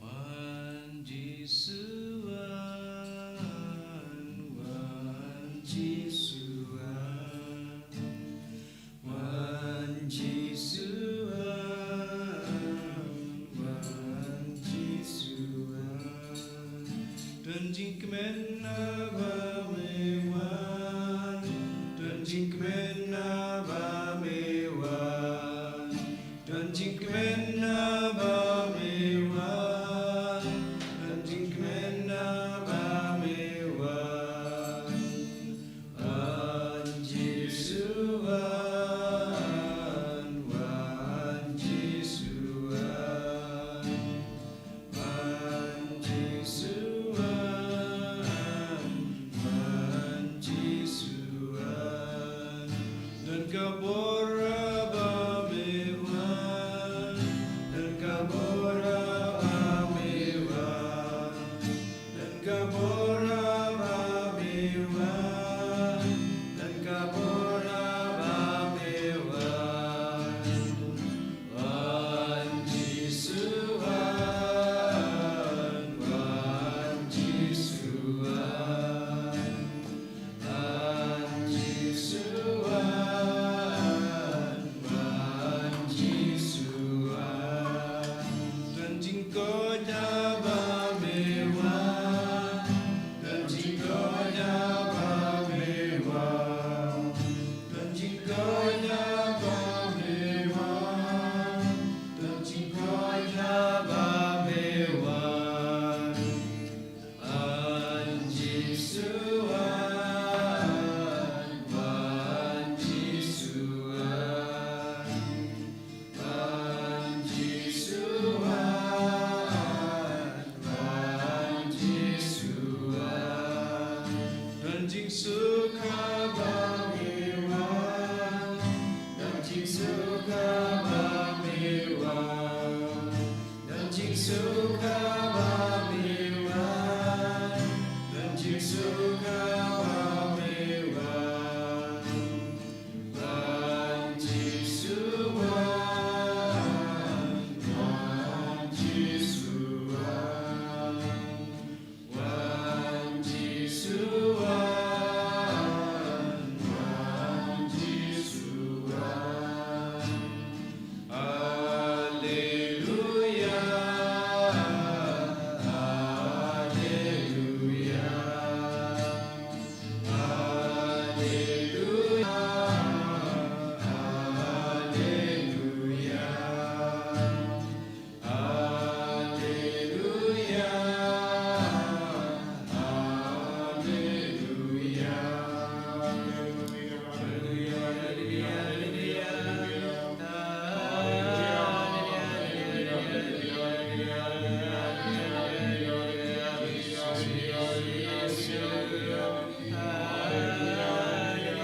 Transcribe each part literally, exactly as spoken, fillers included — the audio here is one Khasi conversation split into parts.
Wan Jisu wan, wan Jisu wan, wan Jisu wan, wan Jisu wan. Don jingkmen na ba me wan, don jingkmen na ba me wan. Don jingkmen na ba me wan, don jingkmen na ba me wan. Wan Jisu wan, wan Jisu wan. Wan Jisu wan, wan Jisu wan. Don ka bor ba me wan, don ka bor ba me wan. Don ka bor ba me wan, don ka bor ba me wan. Wan Jisu wan, wan Jisu wan. Wan Jisu wan, wan Jisu wan. Don jingkoit ba me wan, don jingkoit ba me wan. Don jingkoit ba me wan, don jingkoit ba me wan. Wan Jisu wan, wan Jisu wan. Wan Jisu wan, wan Jisu wan. Don jingsuk haba me wan, don jingsuk haba me wan. Don jingsuk haba me wan, don jingsuk haba me wan. Wan Jisu wan, wan Jisu wan. Wan Jisu wan, wan Jisu wan. Alleluia, alleluia. Alleluia, alleluia. Alleluia, alleluia.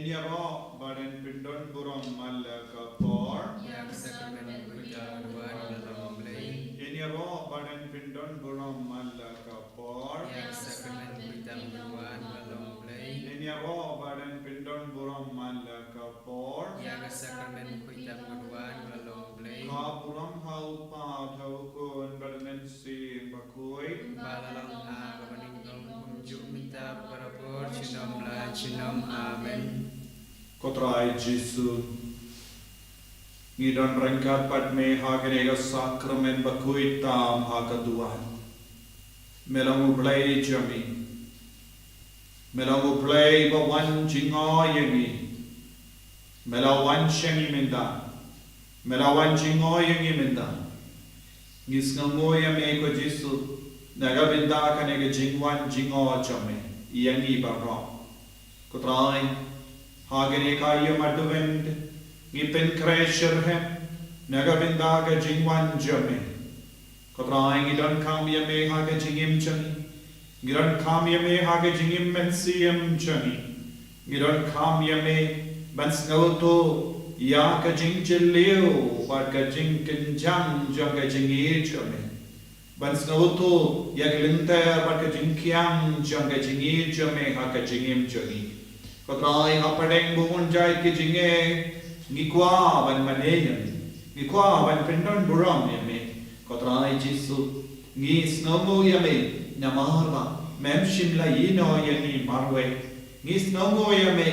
Ngin ïaroh bad yn pyndon burom man la ka por. Ïa ka sakramen khuid tam ngan wan, U Blei. Ngin ïaroh bad yn pyndon burom man la ka por. Ïa ka sakramen khuid tam ngan wan, U Blei. Ngin ïaroh bad yn pyndon burom man la ka por. Ïa ka sakramen khuid tam ngan wan, U Blei. Ka burom ha U Kpa, ha U Khun bad ha U Mynsiem Bakhuid. Kumba la long ha kaba nyngkong, kumjuh mynta, barabor, junom la junom. Amen. Ko Trai Jisu, ngi don ryngkat bad me ha kane ka sakramen bakhuid tam ha ka duwan. Me long U Blei jong ngi. Me long U Blei ba wan jngoh ïa ngi. Me la wan sha ngi mynta. Me la wan jngoh ïa ngi mynta. Ngi sngewnguh ïa me ko Jisu na ka bynta kane ka jingwan jngoh jong me ïa ngi baroh. Ko Trai, ha kane ka aïom Advent ngi pynkhreh shitrhem na ka bynta ka jingwan jong me. Ko Trai, ngi donkam ïa me ha ka jingim jong ngi. Ngi donkam ïa me ha ka jingim mynsiem jong ngi. Ngi donkam ïa me ban sngewthuh ïa ka jingjylliew bad ka jingkynjang jong ka jingïeit jong me. Ban sngewthuh ïa ka lynter bad ka jingkiang jong ka jingïeit jong me ha ka jingim jong ngi. Ko Trai, hapdeng bun jait ki jingeh ngi kwah ban mane ïa me. Ngi kwah ban pyndon burom ïa me. Ko Trai Jisu, ngi sngewnguh ïa me namar ba mem shym la ïehnoh ïa ngi marwei. Ngi sngewnguh ïa me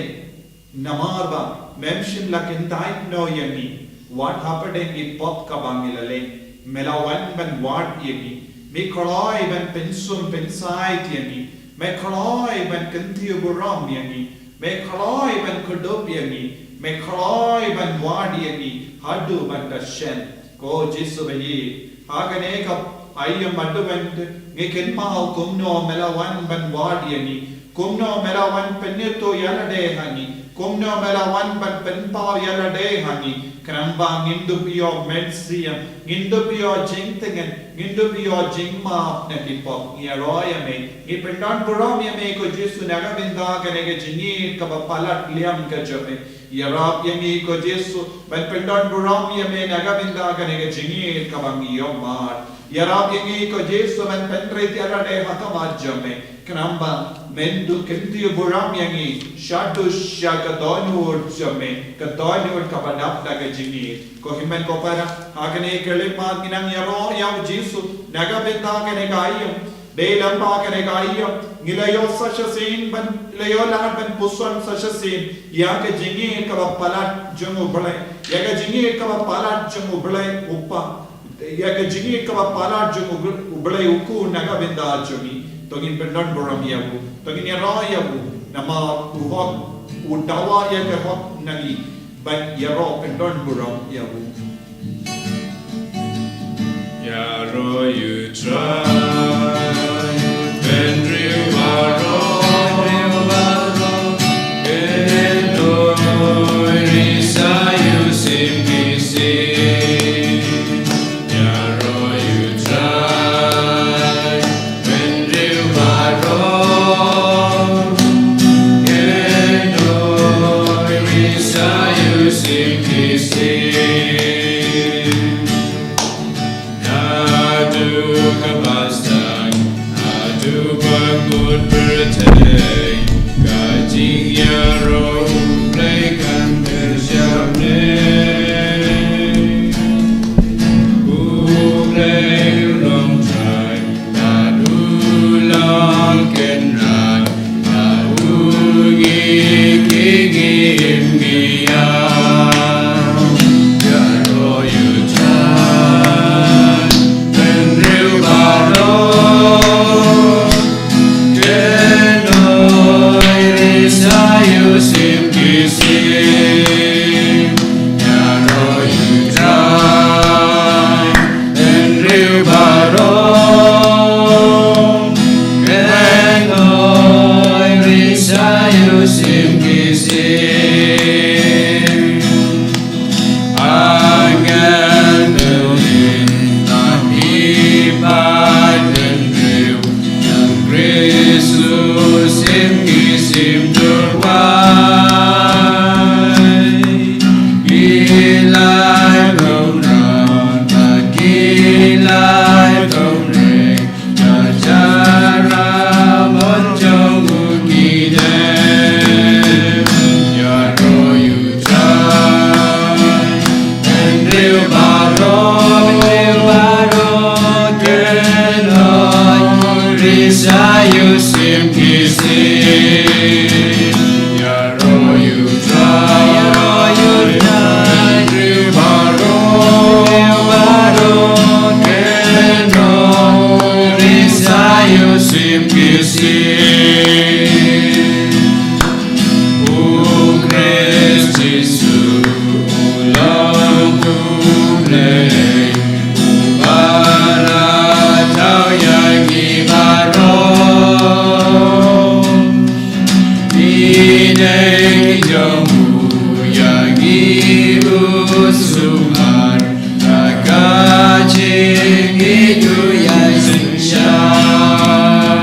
namar ba mem shym la kyntait noh ïa ngi wat hapdeng ki pop kaba ngi la leh. Me la wan ban wad ïa ngi. Me kloi ban pynsum pynsaid ïa ngi. Me kloi ban kyntiew burom ïa ngi. Me kloi ban kdup ïa ngi. Me kloi ban wad ïa ngi haduh ban da shen. Ko Jisu baïeit, ha kane ka aïom Advent ngi kynmaw kumno me la wan ban wad ïa ngi, kumno me la wan pynithuh ïa lade ha ngi, kumno me la wan ban pynpaw ïa lade ha ngi. Khnang ba ngin dup ïoh mynsiem, ngin dup ïoh jingtngen, ngin dup ïoh jingmap na ki pop. Ngi ïaroh ïa me, ngi pyndon burom ïa me ko Jisu na ka bynta kane ka jingïeit kaba palat liam ka jong me. Ïarap ïa ngi ko Jisu ban pyndon burom ïa me na ka bynta kane ka jingïeit kaba ngi ïoh mad. Ïarap ïa ngi ko Jisu ban pynrit ïa lade ha khmat jong me. Khnang ba men duh kyntiew burom ïa ngi shaduh sha ka dohnud jong me, ka dohnud kaba dap da ka jingïeit. Ko hynmen ko para, ha kane ka khyllipmat ngi nang ïaroh ïa u Jisu na ka bynta kane ka aïom. Dei lyngba kane ka aïom ngi la ïoh sa shisien ban, la ïoh lad ban puson sa shisien ïa ka jingïeit kaba palat jong U Blei, ïa ka jingïeit kaba palat jong U Blei U Kpa, ïa ka jingïeit kaba palat jong U Blei, U Blei U Khun na ka bynta jong ngi. To ngin pyndon burom ïa u, to ngin ïaroh ia u, namar u hok, u dawa ïa ka hok na ngi ban ïaroh pyndon burom ïa u. Ïaroh ïa u Trai, bynriew baroh, bynriew baroh, kynnoh ïa u Trai, u Syiem ki syiem. Ïaroh ïa u Trai, bynriew baroh, kynnoh ïa u Trai, u Syiem ki syiem. Naduh kaba sdang haduh ba kut pyrthei, ka jingïaroh U Blei kan kyrshan. U Blei u long Trai, bad u long Kynrad, bad u ngi ki ngim ïa. Ïaroh ïa u Trai, bynriew baroh, kynnoh Jong u ïa ngi u sumar, ka jingïeit u ïa synshar.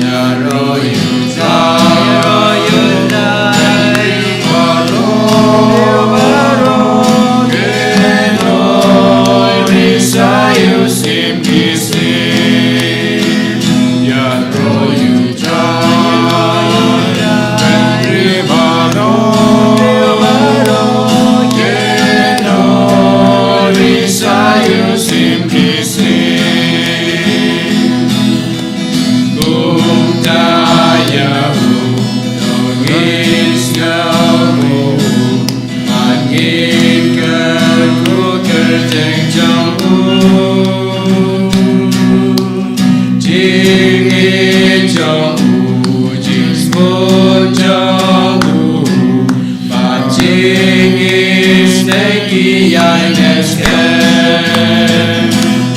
Ïaroh ïa u Trai, ïaroh ïa u Trai, baroh, baroh, ïaroh ïa u Trai, ïaroh ïa u Trai, jingïeit jong u, jingsbun jong u, bad jingïeit ki ïaineh skhem.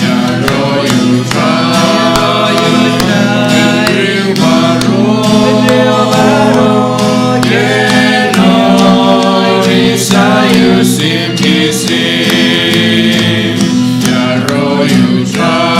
Ïaroh ïa u Trai, ïaroh ïa u Trai, baroh, baroh, ïaroh ïa u Trai, ïaroh ïa u Trai,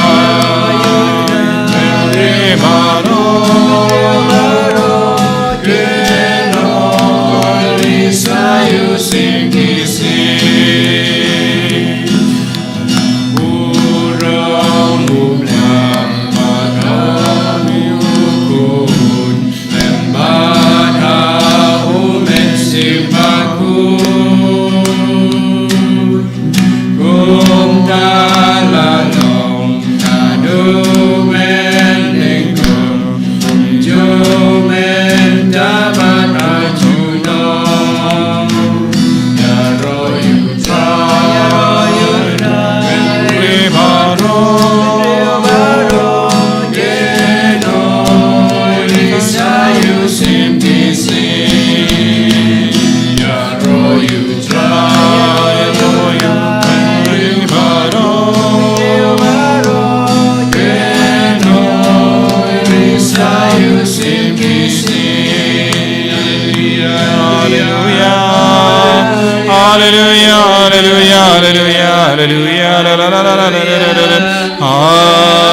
Hallelujah, hallelujah, hallelujah, hallelujah, hallelujah, la, la, la, la, la, la, la, la, la.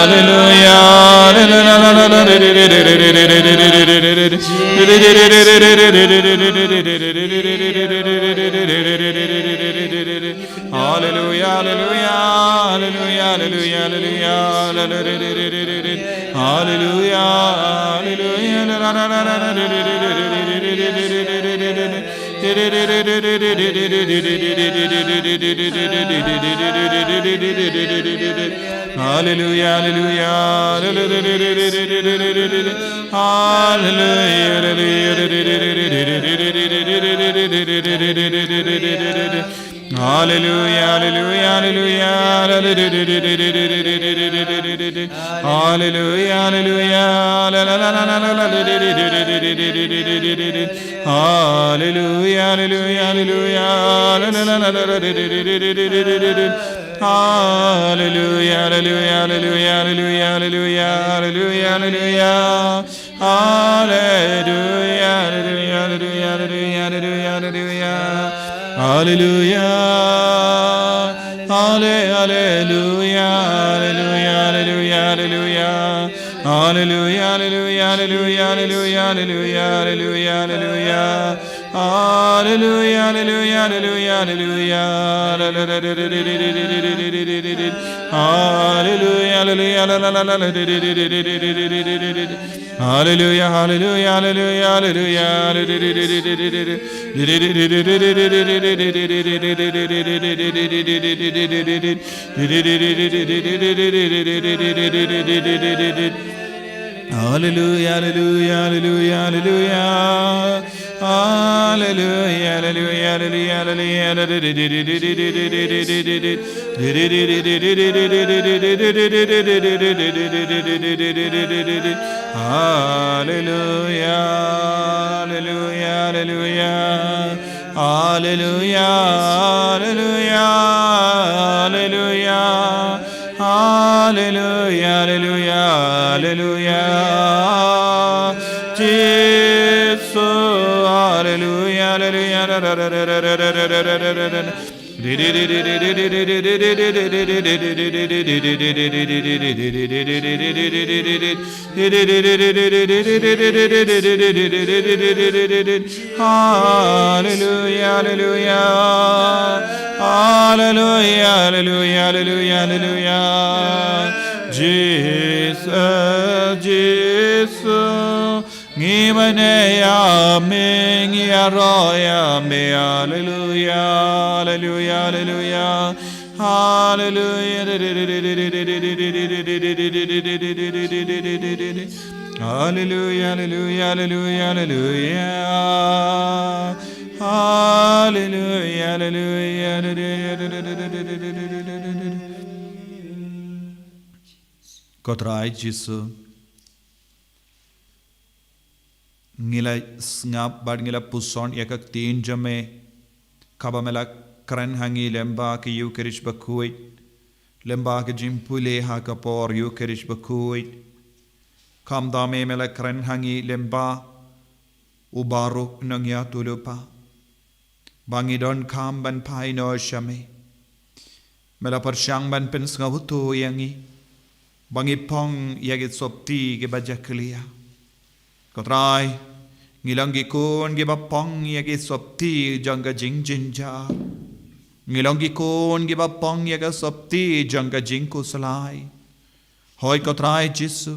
Hallelujah, la, la, la, la, la, la, la, la, la, la, la, la, la, la, la, la. Hallelujah, hallelujah, hallelujah, hallelujah, hallelujah, hallelujah, hallelujah, hallelujah. Hallelujah, hallelujah, hallelujah, hallelujah. Hallelujah, hallelujah, hallelujah, hallelujah. Hallelujah, hallelujah, hallelujah. Hallelujah, hallelujah, hallelujah. Hallelujah, hallelujah, hallelujah, hallelujah, hallelujah, hallelujah, hallelujah. Hallelujah, hallelujah, hallelujah, hallelujah, hallelujah, hallelujah. Hallelujah. Halle-, hallelujah, hallelujah, hallelujah, hallelujah. Hallelujah, hallelujah, hallelujah, hallelujah, hallelujah, hallelujah. Hallelujah, hallelujah, hallelujah, hallelujah. Hallelujah, hallelujah, hallelujah, la, la, la, la, la. Hallelujah, hallelujah, hallelujah, hallelujah, hallelujah. Hallelujah, hallelujah, hallelujah, hallelujah. Hallelujah, hallelujah, hallelujah, hallelujah, hallelujah. Hallelujah, hallelujah, hallelujah. Hallelujah, hallelujah, hallelujah. Hallelujah, hallelujah, hallelujah. Jisu, hallelujah. Hallelujah. Hallelujah, hallelujah. Hallelujah, hallelujah, hallelujah, hallelujah. Jesus, Jesus. Ngi mane ïa me, ngi ïaroh ïa me. Hallelujah, hallelujah, hallelujah. Hallelujah. Hallelujah, hallelujah, hallelujah, hallelujah. Hallelujah, hallelujah, hallelujah. Ko Trai Jisu. Ngi la sngap bad ngi la puson ïa ka ktien jong me. Kaba me la kren ha ngi lyngba ka Ïukharist bakhuid. Lyngba ka jingpule ha ka por Ïukharist bakhuid. Khamtam me me la kren ha ngi lyngba u Baruk nongïathuhlypa. Ba ngi donkam ban phai noh sha me. Me la pyrshang ban pynsngewthuh ïa ngi. Ba ngi phong ïa ki sopti kiba jakhlia. Ko Trai, ngi long ki khun kiba phong ïa ki sopti jong ka jingjynjar. Ngi long ki khun kiba phong ïa ka sopti jong ka jingkhuslai. Hooid ko Trai Jisu,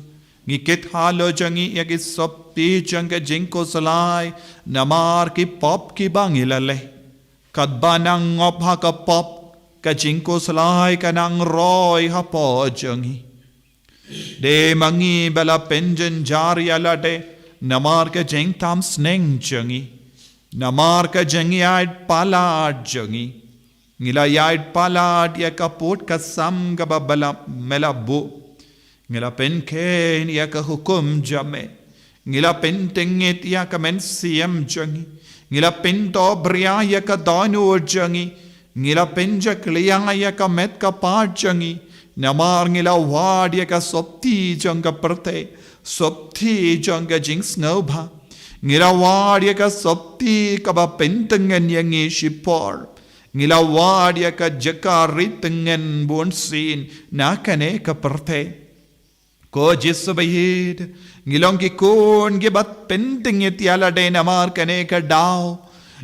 ngi kit halor jong ngi ïa ki sopti jong ka jingkhuslai, namar ki pop kiba ngi la leh. Katba nang ngop ha ka pop, ka jingkhuslai ka nang roi hapoh jong ngi. Dei ma ngi ba la pynjynjar ïa lade, namar ka jingtam sneng jong ngi. Namar ka jingïaid palat jong ngi. Ngi la ïaid palat ïa ka pud ka sam kaba bala me la buh. Ngi la pynkheiñ ïa ka hukum jong me. Ngi la pyntngit ïa ka mynsiem jong ngi. Ngi la pyntohbria ïa ka dohnud jong ngi. Ngi la pynjakhlia ïa ka met ka phad jong ngi. Namar ngi la wad ïa ka sopti jong ka pyrthei. Sopti jong ka jingsngewbha. Ngi la wad ïa ka sopti kaba pyntngen ïa ngi shipor. Ngi la wad ïa ka jaka ri tngen bunsien na kane ka pyrthei. Ko Jisu baïeit, ngi long ki khun kiba pyntngit ïa lade namar kane ka daw.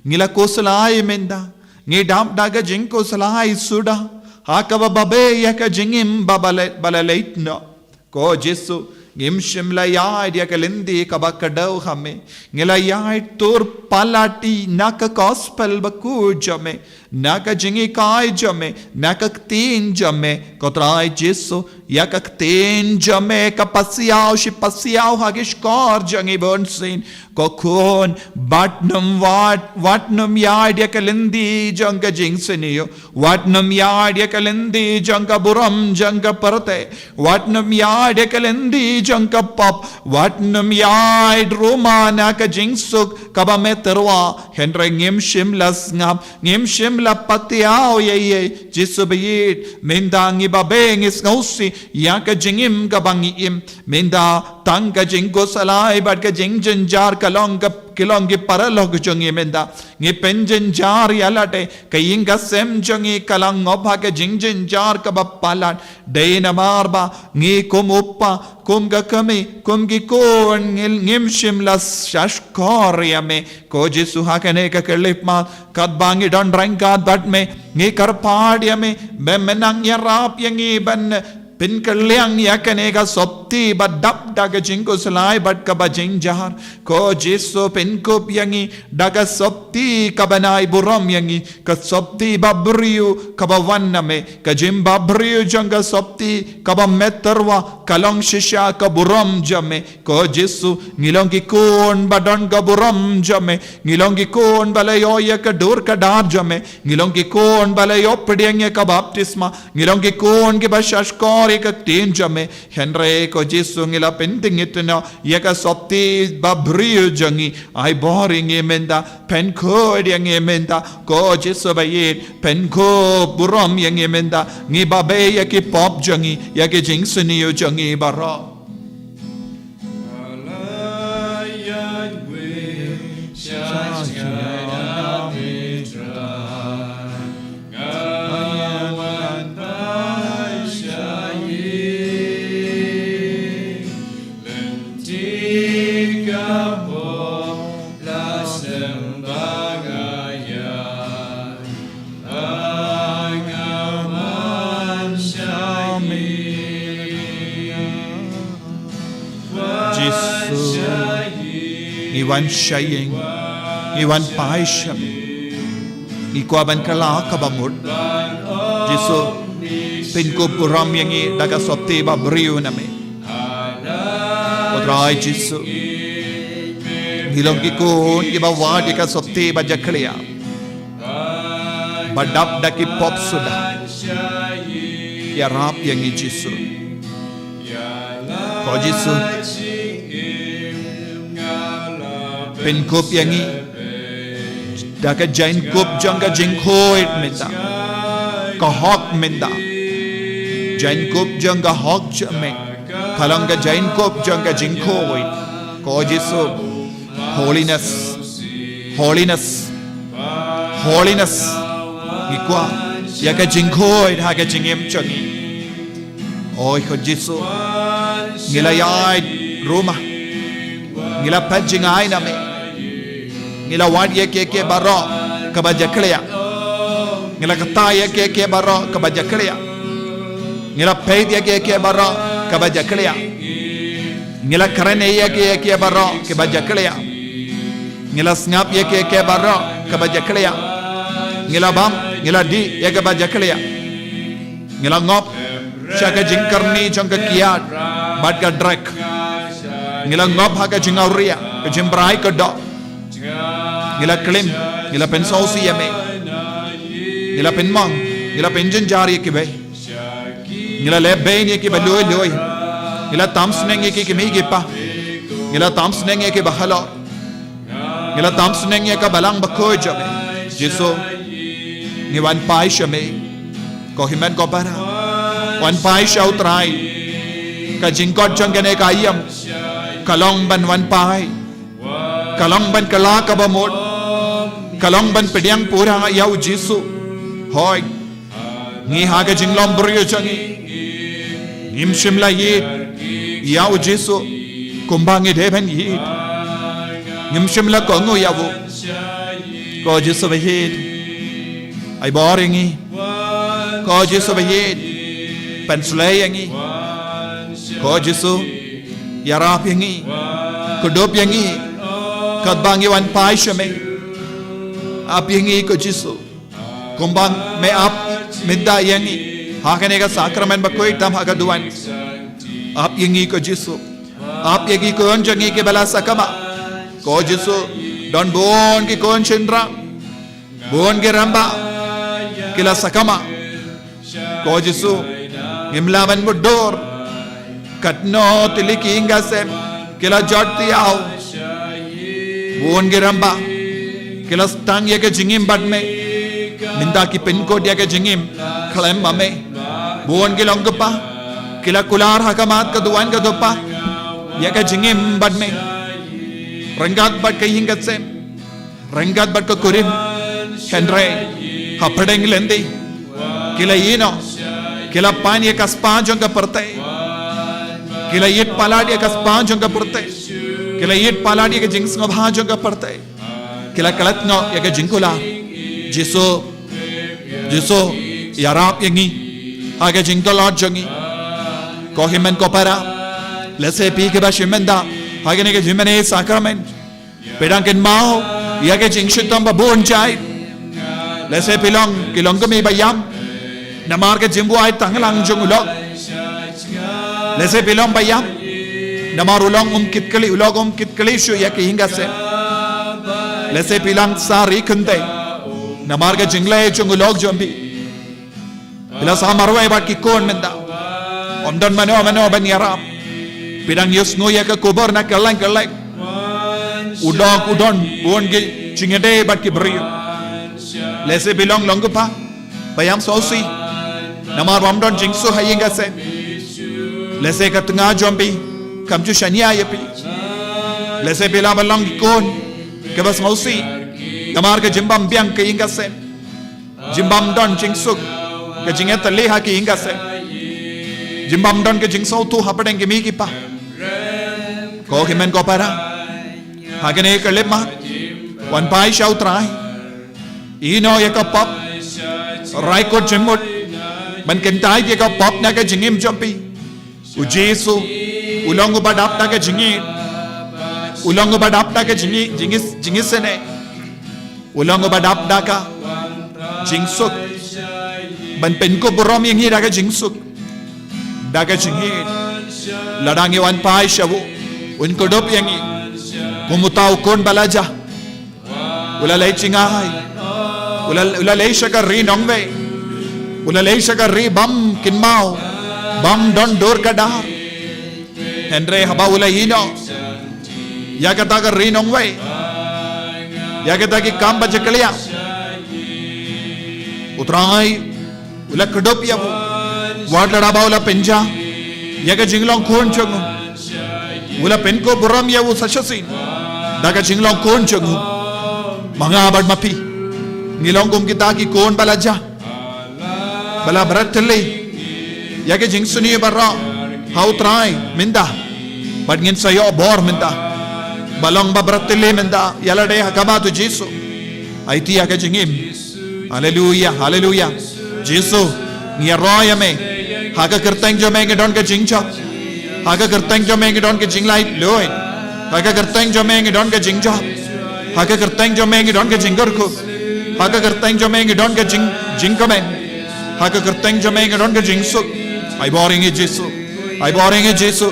Ngi la khuslai mynta, ngi dap da ka jingkhuslai suda, ha kaba babe ïa ka jingim ba la leit noh. Ko Jisu, ngim shym la ïaid ïa ka lynti kaba kdew ha me. Ngi la ïaid tur palat ïa na ka gospel bakhuid jong me, na ka jinghikai jong me, na ka ktien jong me. Ko Trai Jisu, ïa ka ktien jong me ka pasiaw shi pasiaw ha ki shkor jong ngi bunsien. Ko khun, wat nym wad, wat nym ïaid ïa ka lynti jong ka jingsniew. Wat nym ïaid ïa ka lynti jong ka burom jong ka pyrthei. Wat nym ïaid ïa ka lynti jong ka pop. Wat nym ïaid ruh ma na ka jingsuk kaba me tyrwa. Hynrei ngim shym la sngap, ngim shym la patiaw ïa ei. Jisu baïeit, mynta ngi babe ngi sngewsih ïa ka jingim kaba ngi im. Mynta tang ka jingkhuslai bad ka jingjynjar ka long ka, ki long ki paralok jong ngi mynta. Ngi pynjynjar ïa lade, ka ïing ka sem jong ngi ka la ngop ha ka jingjynjar kaba palat. Dei namar ba ngi kum u kpa, kum ka kmie, kum ki khun ngi, ngim shym la shahshkor ïa me. Ko Jisu ha kane ka khyllipmat, katba ngi don ryngkat bad me, ngi kyrpad ïa me, me, me nang ïarap ïa ngi ban pynkylliang ïa kane ka sopti ba dap da ka jingkhuslai bad kaba jynjar. Ko Jisu pynkup ïa ngi da ka sopti kaba nai burom ïa ngi, ka sopti ba briew kaba wan na me, ka jingbabriew jong ka sopti kaba me tyrwa ka long shisha ka burom jong me. Ko Jisu, ngi long ki khun ba don ka burom jong me. Ngi long ki khun ba la ïoh ïa ka dur ka dar jong me. Ngi long ki khun ba la ïoh pdiang ïa ka baptisma. Ngi long ki khun kiba shahshkor ïa ka ktien jong me. Hynrei ko Jisu ngi la pyntngit noh ïa ka sopti ba briew jong ngi. Ai bor ïa ngi mynta, pynkhuid ïa ngi mynta. Ko Jisu baïeit, pynkhuid burom ïa ngi mynta. Ngi babe ïa ki pop jong ngi, ïa ki jingsniew jong ngi baroh. Ngi wan sha ïing, ngi wan phai sha me. Ngi kwah ban kylla kaba mut. Jisu, pynkup burom ïa ngi da ka sopti ba briew na me. Ko Trai Jisu, ngi long ki khun kiba wad ïa ka sopti ba jakhlia, ba dap da ki pop suda. Ïarap ïa ngi Jisu. Ko Jisu, pynkup ïa ngi da ka jaiñkup jong ka jingkhuid mynta, ka hok mynta. Jaiñkup jong ka hok jong me ka long ka jaiñkup jong ka jingkhuid. Ko Jisu, holiness, holiness, holiness. Ngi kwah ïa ka jingkhuid ha ka jingim jong ngi. Oi ko Jisu, ngi la ïaid ruma, ngi la phet jingai na me. Ngi la wad ïa kiei kiei baroh kaba jakhlia. Ngi la kata ïa kiei kiei baroh kaba jakhlia. Ngi la peit ïa kiei kiei baroh kaba jakhlia. Ngi la kren ïa kiei kiei baroh kaba jakhlia. Ngi la sngap ïa kiei kiei baroh kaba jakhlia. Ngi la bam, ngi la dih ïa kaba jakhlia. Ngi la ngop sha ka jingkyrni jong ka kiad bad ka drek. Ngi la ngop ha ka jingawria, ka jingbrai ka doh. Ngi la klim, ngi la pynsngewsih ïa me. Ngi la pynmong, ngi la pynjynjar ïa kiwei. Ngi la leh bein ïa kiba lui lui. Ngi la tam sneng ïa ki kmie ki kpa. Ngi la tam sneng ïa kiba halor. Ngi la tam sneng ïa ka balang bakhuid jong me. Jisu, ngi wan phai sha me. Ko hynmen ko para, wan phai sha U Trai. Ka jingkot jong kane ka aïom ka long ban wan phai. Ka long ban kylla kaba mut. Ka long ban pdiang pura ïa U Jisu. Hooid, ngi ha ka jinglong briew jong ngi, ngim shym la ïeit ïa U Jisu kumba ngi dei ban ïeit. Ngim shym la kohnguh ïa u. Ko Jisu baïeit, ai bor ïa ngi. Ko Jisu baïeit, pynshlei ïa ngi. Ko Jisu, ïarap ïa ngi. Kdup ïa ngi katba ngi wan phai sha me. Ap ïa ngi ko Jisu, kumba me ap mynta ïa ngi ha kane ka sakramen bakhuid tam ha ka duwan. Ap ïa ngi ko Jisu. Ap ïa ki khun jong ngi kiba la sakma. Ko Jisu, don bun ki khun shynrang, bun ki rangbah ki la sakma. Ko Jisu, ngim lah ban mutdur katno tylli ki ïing ki sem ki la jot thiaw. Bun ki rangbah ki la sdang ïa ka jingim bad me, mynta ki pynkut ïa ka jingim khlem ma me. Bun ki long kpa ki la kular ha khmat ka duwan ka dupa ïa ka jingim bad me, ryngkat bad ka ïing ka sem, ryngkat bad ka kurim. Hynrei hapdeng lynti ki la ïehnoh, ki la pan ïa ka spah jong ka pyrthei. Ki la ïeit palat ïa ka spah jong ka pyrthei. Ki la ïeit palat ïa ka jingsngewbha jong ka pyrthei. Ki la klet noh ïa ka jingkular. Jisu, Jisu, ïarap ïa ngi ha ka jingtlot jong ngi. Ko hynmen ko para, lehse phi kiba shim bynta ha kane ka jingmane sakramen, phi dang kynmaw ïa ka jingshitom ba bun jait. Lehse phi long ki longkmie ba ïam namar ka jingbuaid tanglang jong u lok. Lehse phi long ba ïam namar u long um kit kali, u lok um kit kali shuh ïa ka ïing ka sem. Lehse phi long sari kynthei namar ka jingleh jong u lok jong phi. Phi la sah marwei bad ki khun mynta. Ym don mano mano ban ïarap. Phi dang ïohsngew ïa ka khubor na kylleng kylleng. U dok u don bun ki jingïadei bad ki briew. Lehse phi long long kpa ba ïam sngewsih namar bym don jingsuk ha ïing ka sem. Lehse ka tnga jong phi kam ju shaniah ïa phi. Lehse phi lah ban long ki khun kiba sngewsih namar ka jingbym biang ka ïing ka sem. Jingbym don jingsuk, ka jingïatylli ha ka ïing ka sem. Jingbym don ka jingsngewthuh hapdeng ki kmie ki kpa. Ko hynmen ko para, ha kane ka khyllipmat, wan phai sha U Trai. Ïehnoh ïa ka pop, rai kut jingmut ban kyntait ïa ka pop na ka jingim jong phi. U Jisu u long uba dap na ka jingïeit. U long uba dap da ka jingi, jingi, jingisynei. U long uba dap da ka jingsuk. Ban pynkup burom ïa ngi da ka jingsuk. Da ka jingïeit. Lada ngi wan phai sha u, un kdup ïa ngi. Kum uta u khun ba la jah. U la leit jngai. U la, u la leit sha ka ri nongwei. U la leit sha ka ri bym kynmaw. Bym don dur ka dar. Hynrei haba u la ïehnoh ïa kata ka ri nongwei, ïa kata ki kam ba jakhlia, U Trai u la kdup ïa u. Wat lada ba u la pynjah ïa ka jinglong khun jong u, u la pynkup burom ïa u sa shisien da ka jinglong khun jong u. Ma nga bad ma phi, ngi long kum kita ki khun ba la jah, ba la bret thylli ïa ka jingsniew baroh ha U Trai mynta. Bad ngin sa ïoh bor mynta. Ba long ba bret thylli mynta ïa lade ha khmat U Jisu. Aiti ïa ka jingim. Haleluia, haleluia. Jisu, ngi ïaroh ïa me. Ha ka kyrteng jong me ngi don ka jingjop. Ha ka kyrteng jong me ngi don ka jinglaitluid. Ha ka kyrteng jong me ngi don ka jingjop. Ha ka kyrteng jong me ngi don ka jingkyrkhu. Ha ka kyrteng jong me ngi don ka jing, jingkmen. Ha ka kyrteng jong me ngi don ka jingsuk. Ai bor ïa ngi Jisu. Ai bor ïa ngi Jisu.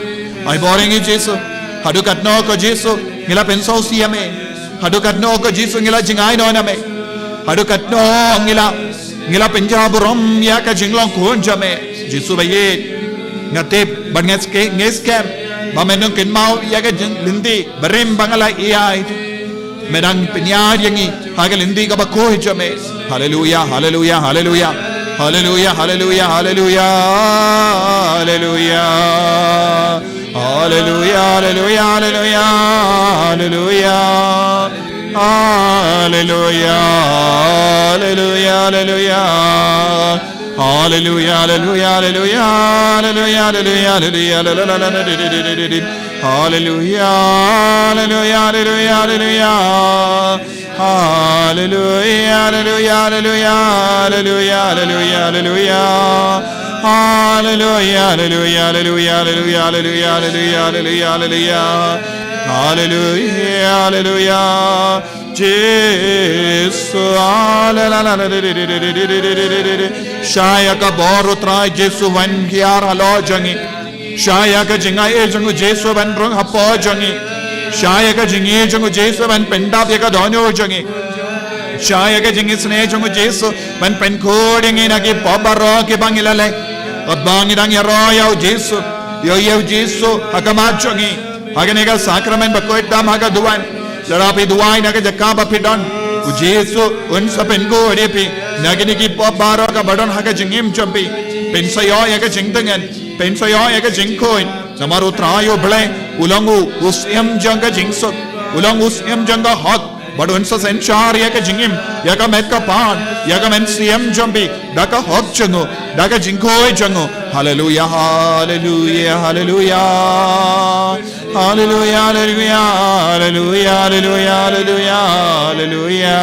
Ai bor ïa ngi Jisu. Haduh katno ko Jisu ngi la pynsngewsih ïa me. Haduh katno ko Jisu ngi la jngai noh na me. Haduh katno ngi la, ngi la pynjah burom ïa ka jinglong khun jong me. Jisu ba ïeit. Nga tip bad nga skhem, nga skhem ba men nang kynmaw ïa ka jinglynti barim ba nga la ïaid. Me dang pynïaid ïa ngi ha ka lynti kaba khuid jong me. Haleluia, haleluia, haleluia. Haleluia, haleluia, haleluia. Haleluia. Haleluia, haleluia, haleluia. Haleluia. Haleluia, haleluia, haleluia. Haleluia, haleluia, haleluia. Haleluia, haleluia, haleluia, haleluia. Haleluia, haleluia, haleluia, haleluia. Haleluia, haleluia, haleluia, haleluia, haleluia, haleluia. Haleluia, haleluia, haleluia, haleluia, haleluia, haleluia, haleluia. Haleluia, haleluia. Jisu, haleluia. Shah ïa ka bor U Trai Jisu ban hiar halor jong ngi. Shah ïa ka jingai jong U Jisu ban rung hapoh jong ngi. Shah ïa ka jingai jong U Jisu ban pyndap ïa ka dohnud jong ngi. Shah ïa ka jingisynei jong U Jisu ban pynkhuid ïa ngi na ki pop baroh kiba ngi la leh. Katba ngi dang ïaroh ïa U Jisu, ïa, ïa U Jisu ha khmat jong ngi ha kane ka sakramen bakhuid tam ha ka duwan. Lada phi duwai na ka jaka ba phi don, U Jisu un sa pynkhuid ïa phi na kine ki pop baroh kiba don ha ka jingim jong phi. Phin sa ïoh ïa ka jingtngen, phin sa ïoh ïa ka jingkhuid. Namar U Trai U Blei u long u, u syiem jong ka jingsuk, u long u syiem jong ka hok. Bad un sa synshar ïa ka jingim, ïa ka met ka phad, ïa ka mynsiem jong phi da ka hok jong u, da ka jingkhuid jong u. Haleluia, haleluia, haleluia. Haleluia, haleluia, haleluia, haleluia, haleluia.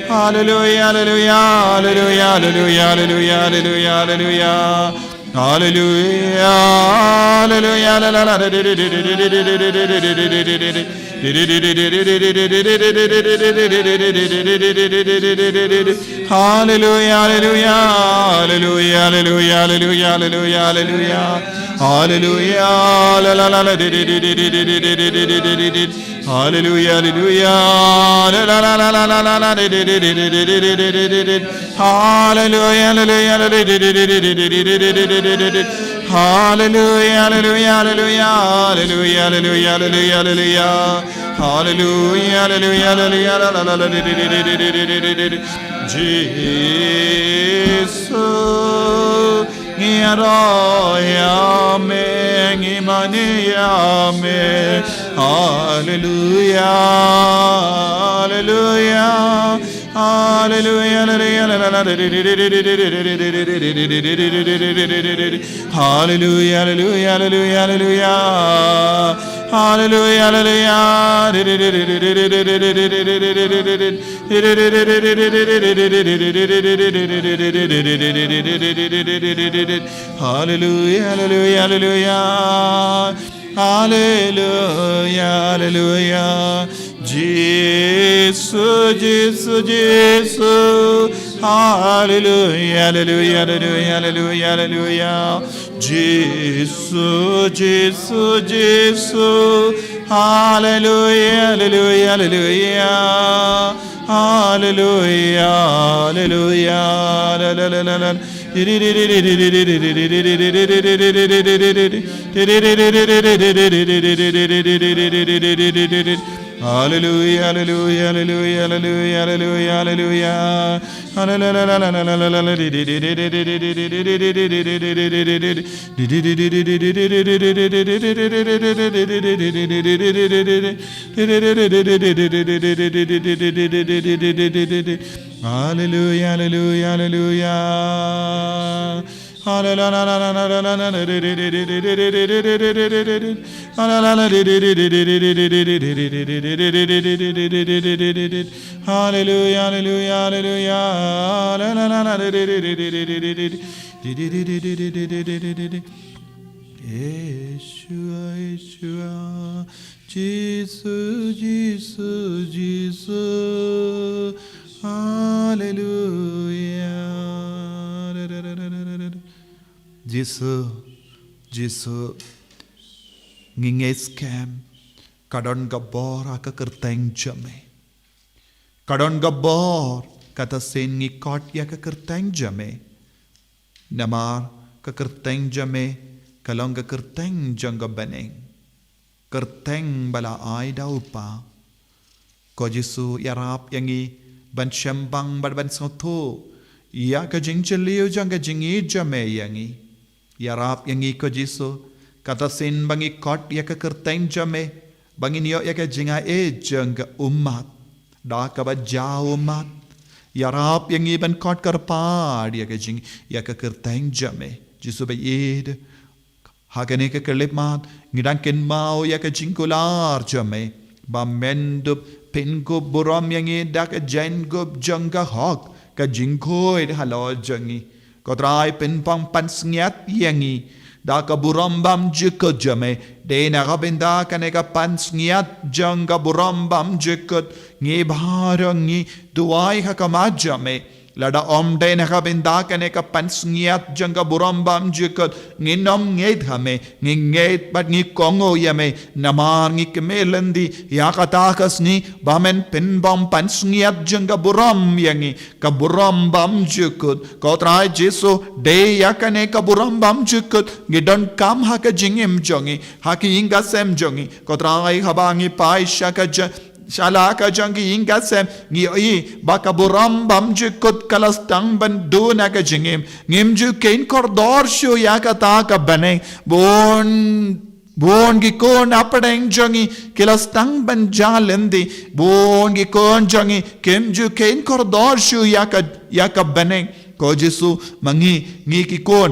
Haleluia, haleluia, haleluia, haleluia, haleluia, haleluia, haleluia. Haleluia, haleluia, la, la, la. Haleluia, haleluia, haleluia, haleluia, haleluia, haleluia, haleluia. Haleluia, la, la, la, la. Haleluia, haleluia. Haleluia, haleluia. Haleluia, haleluia, haleluia. Haleluia, haleluia, haleluia, haleluia. Haleluia, haleluia, haleluia. Jisu. Ngi ïaroh ïa me, ngi mane ïa me. Haleluia, haleluia, haleluia, haleluia, haleluia. Haleluia, haleluia, haleluia, haleluia. Haleluia, haleluia. Haleluia, haleluia, haleluia. Hallelujah, hallelujah. Jisu, Jisu, Jisu. Hallelujah, hallelujah, hallelujah, hallelujah, hallelujah. Jisu, Jisu, Jisu. Hallelujah, hallelujah, hallelujah. Hallelujah, hallelujah. La, la, la, la, la. Hallelujah, hallelujah, hallelujah, hallelujah, hallelujah, hallelujah, hallelujah. Hallelujah, hallelujah, hallelujah. Hallelujah, hallelujah, hallelujah. Yeshua, Yeshua. Jisu, Jisu, Jisu. Hallelujah. Jisu, Jisu. Ngi ngeit skhem ka don ka bor ha ka kyrteng jong me. Ka don ka bor, kata sien ngi kot ïa ka kyrteng jong me. Namar ka kyrteng jong me ka long ka kyrteng jong ka bneng. Kyrteng ba la ai da u Kpa. Ko Jisu, ïarap ïa ngi ban shembang bad ban sngewthuh ïa ka jingjylliew jong ka jingïeit jong me ïa ngi. Ïarap ïa ngi ko Jisu, kata sien ba ngi kot ïa ka kyrteng jong me, ba ngin ïoh ïa ka jingaiei jong ka ummat. Da kaba jia ummat. Ïarap ïa ngi ban kot kyrpad ïa ka jing, ïa ka kyrteng jong me. Jisu ba ïeit. Ha kane ka khyllipmat, ngi dang kynmaw ïa ka jingkular jong me. Ba men dup pynkup burom ïa ngi da ka jingkup jong ka hok, ka jingkhuid halor jong ngi. Ko Trai pynbang pansngiat ïa ngi. Da ka burom bymjukut jong me. Dei na ka bynta kane ka pansngiat jong ka burom bymjukut. Ngi baroh ngi duwai ha khmat jong me. Lada ym dei na ka bynta kane ka pansngiat jong ka burom bymjukut, ngin ym ngeit ha me, ngi ngeit bad ngi kohnguh ïa me, namar ngi kmie lynti ïa kata ka sngi ba men pynbang pansngiat jong ka burom ïa ngi, ka burom bymjukut. Ko Trai Jisu, dei ïa kane ka burom bymjukut ngi donkam ha ka jingim jong ngi, ha ki ïing ki sem jong ngi. Ko Trai, haba ngi phai sha ka ja-, sha la ka jong ki ïing ki sem, ngi ïohi ba ka burom bymjukut ka la sdang ban duna ka jingim. Ngim ju kheiñ kordor shuh ïa kata ka bneng. Bun, bun ki khun hapdeng jong ngi ki la sdang ban jah lynti. Bun ki khun jong ngi kim ju kheiñ kordor shuh ïa ka, ïa ka bneng. Ko Jisu, ma ngi, ngi ki khun,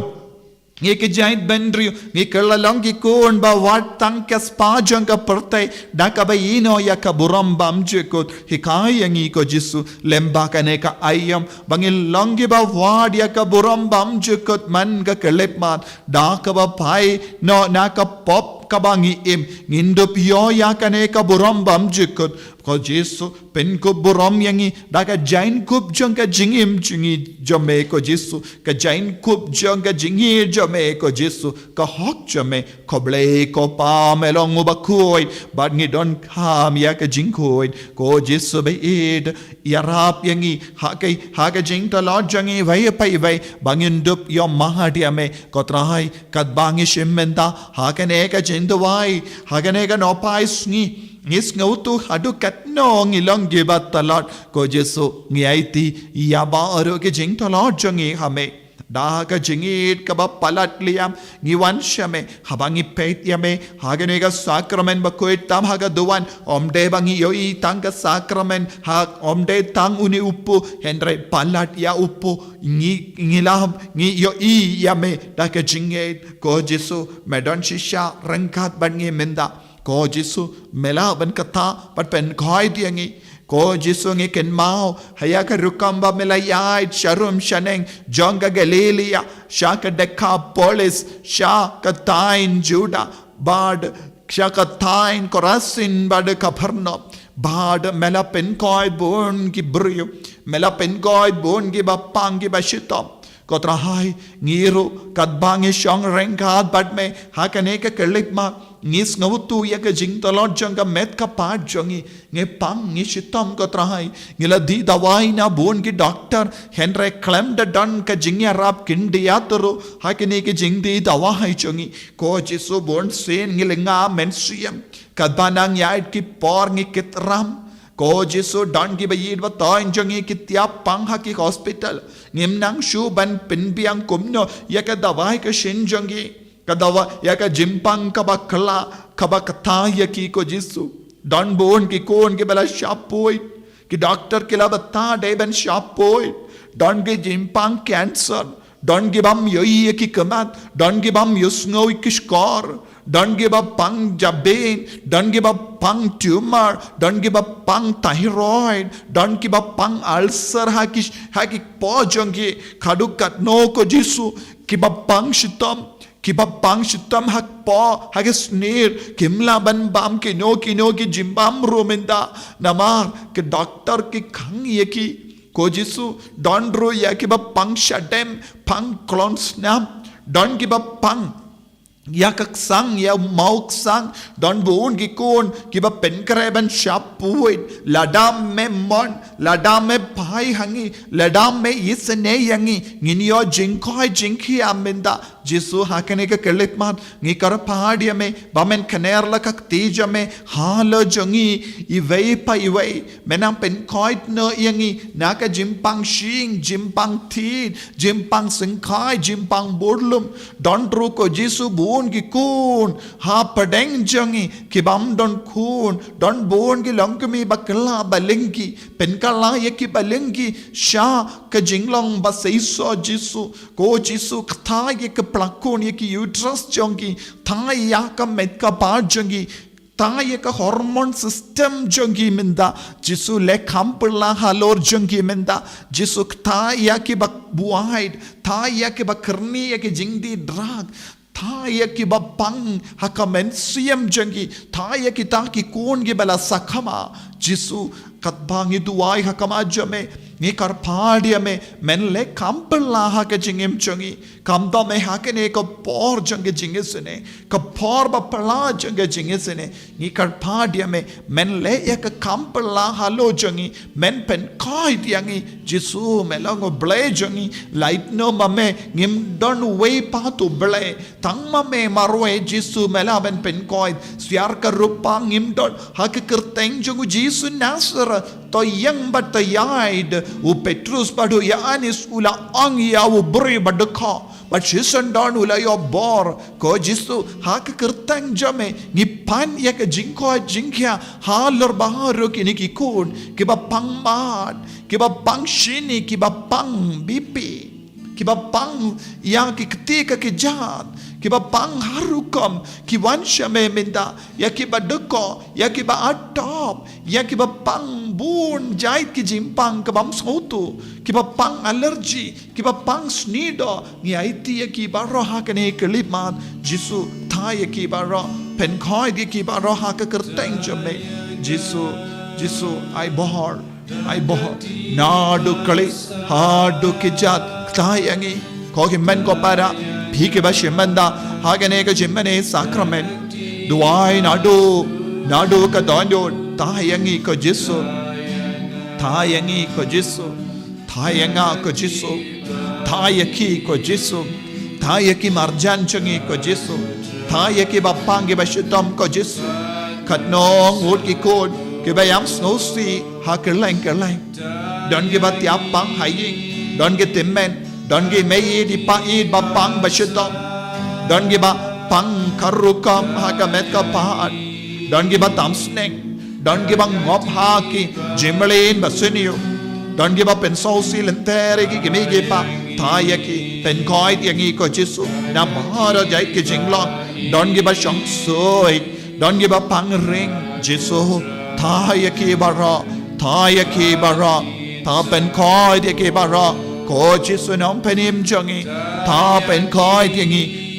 ngi ki jaitbynriew, ngi kylla long ki khun ba wad tang ka spah jong ka pyrthei, da kaba ïehnoh ïa ka burom bymjukut. Hikai ïa ngi ko Jisu, lem bad kane ka aïom, ba ngin long kiba wad ïa ka burom bymjukut man ka khyllipmat, da kaba phai noh na ka pop kaba ngi im, ngin dup ïoh ïa kane ka burom bymjukut. Ko Jisu, pynkup burom ïa ngi da ka jingkup jong ka jingim jong ngi jong me ko Jisu, ka jingkup jong ka jingim jong me ko Jisu, ka hok jong me. Khublei ko Pa, me long uba khuid bad ngi donkam ïa ka jingkhuid. Ko Jisu ba ïeit, ïarap ïa ngi ha ka, ha ka jingtlot jong ngi iwei pa iwei, ba ngin dup ïohmad ïa me. Ko Trai, katba ngi shim mynta ha kane ka jingduwai, ha kane ka nohphai sngi, ngi sngewthuh haduh katno ngi long kiba tlot. Ko Jisu, ngi aiti ïa baroh ki jingtlot jong ngi ha me. Da ka jingïeit kaba palat liam ngi wan sha me, haba ngi peit ïa me ha kane ka sakramen bakhuid tam ha ka duwan. Ym dei ba ngi ïohi tang ka sakramen, ha, ym dei tang une u kpu, hynrei palat ïa u kpu. Ngi, ngi lah, ngi ïohi ïa me da ka jingïeit. Ko Jisu, me don shisha ryngkat bad ngi mynta. Ko Jisu, me lah ban kata bad ban khuid ïa ngi. Ko Jisu, ngi kynmaw ha ïa ka rukom ba me la ïaid sharum shaneng jong ka Galilaia, sha ka Dekapolis, sha ka thaiñ Juda bad Sha ka thaiñ Korasin bad Kapernaum, bad me la pynkoit bun ki briew, me la pynkoit bun kiba pang kiba shitom. Ko Trai, ngi ruh katba ngi shong ryngkat bad me ha kane ka khyllipmat, ngi sngewthuh ïa ka jingtlot jong ka met ka phad jong ngi, ngi pang ngi shitom ko Trai. Ngi la dih dawai na bun ki doktor, hynrei khlem da don ka jingïarap khyndiat ruh ha kine ki jingdih dawai jong ngi. Ko Jisu, bun sien ngi lyngngoh mynsiem katba nang ïaid ki por ngi kit ram. Ko Jisu, don kiba ïeit ba thoiñ jong ngi ki tiap pang ha ki hospital. Ngim nang shuh ban pynbiang kumno ïa ka dawai ka shin jong ngi, ka dawai ïa ka jingpang kaba khlaiñ, kaba kata ïa ki ko Jisu. Don bun ki khun kiba la shah poi, ki doktor ki la bata dei ban shah poi. Don ki jingpang cancer, don ki bym ïohi ïa ki khmat, don ki bym ïohsngew ïa ki shkor, don kiba pang jabieng, don kiba pang tumor, don kiba pang thyroid, don kiba pang ulcer ha ki, ha ki paw jong ki. Katno katno ko Jisu, kiba pang shitom, kiba pang shitom ha ki paw, ha ki snier, kim lah ban bam kino kino ki jingbam ruh mynta. Namar ki doktor ki khang ïa ki. Ko Jisu, don ruh ïa kiba pang shadem, pang klong snam, don kiba pang ïa ka ksang, ïa u maw ksang, don bun ki khun kiba pynkhreh ban shah poi. Lada me mon, lada me phai ha ngi, lada me isynei ïa ngi, ngin ïoh jingkoit jingkhiah mynta. Jisu, ha kane ka khyllipmat ngi kyrpad ïa me ba men kner la ka kti jong me halor jong ngi iwei pa iwei. Me nang pynkoit noh ïa ngi na ka jingpang shyieng, jingpang thied, jingpang syngkhai, jingpang budlum. Don ruh ko Jisu bun ki khun hapdeng jong ngi ki bym don khun. Don bun ki longkmie ba kylla ba lyngkhi, pynkylla ïa ki ba lyngkhi sha ka jinglong ba seisoh Jisu. Ko Jisu, kta ïa ki pla khun, ïa ki uterus jong ki, kta ïa ka met ka phad jong ki, kta ïa ka hormone system jong ki mynta. Jisu, leh kham pyrla halor jong ki mynta. Jisu, kta ïa kiba buaid, kta ïa kiba kyrni ïa ki jingdih drug, kta ïa kiba pang ha ka mynsiem jong ki, kta ïa kita ki khun kiba la sakma. Jisu, katba ngi duwai ha khmat jong me, ngi kyrpad ïa me, men leh kham pyrla ha ka jingim jong ngi. Kham da me ha kane ka por jong ka jingisynei, ka por ba phylla jong ka jingisynei, ngi kyrpad ïa me, men leh ïa ka kham pyrla halor jong ngi, men pynkoit ïa ngi. Jisu, me long u Blei jong ngi, lait noh ma me ngim don uwei pat u Blei, tang ma me marwei. Jisu, me lah ban pynkoit, syiar ka rupa ngim don ha ka kyrteng jong u Jisu Nasareth. To ïeng bad to ïaid. U Petrus bad u Ïoannis u la ong ïa u briew ba dkhot, bad shisien don u la ïoh bor. Ko Jisu, ha ka kyrteng jong me ngi pan ïa ka jingkoit jingkhiah halor baroh kine ki khun kiba pang mad, kiba pang shini, kiba pang B P, kiba pang ïa ki kti ka kjat, kiba pang har rukom ki wan sha me mynta, ïa kiba dkhot, ïa kiba atop, ïa kiba pang bun jait ki jingpang kaba ym sngewthuh, kiba pang allergy, kiba pang snidoh. Ngi aiti ïa ki baroh ha kane ka khyllipmat. Jisu, kta ïa ki baroh, pynkoit ïa ki baroh ha ka kyrteng jong me. Jisu, Jisu, ai bor, ai bor. Naduh kli haduh kjat, kta ïa ngi. Ko ki hynmen ko para, phi kiba shim bynta ha kane ka jingmane sakramen, duwai naduh, naduh ka dohnud. Kta ïa ngi ko Jisu, kta ïa ngi ko Jisu. Kta ïa nga ko Jisu, kta ïa ki ko Jisu, kta ïa ki marjan jong ngi ko Jisu, kta ïa kiba pang kiba shitom ko Jisu. Katno ngut ki khun kiba ïam sngewsih ha kylleng kylleng. Don kiba tiap pang ha ïing, don ki tymmen, don ki mei ïeit i pa ïeit ba pang ba shitom, don kiba pang ka rukom ha ka met ka phad, don kiba tam sneng, don kiba ngop ha ki jingmlien ba sniew, don kiba pynsngewsih lynter ïa ki kmie ki kpa. Kta ïa ki, pynkoit ïa ngi ko Jisu na baroh jait ki jinglong. Don kiba shong suit, don kiba pang ring, Jisu, kta ïa ki baroh, kta ïa ki baroh, kta pynkoit ïa ki baroh ko Jisu, Nongpynim jong ngi. Kta pynkoit ïa ngi,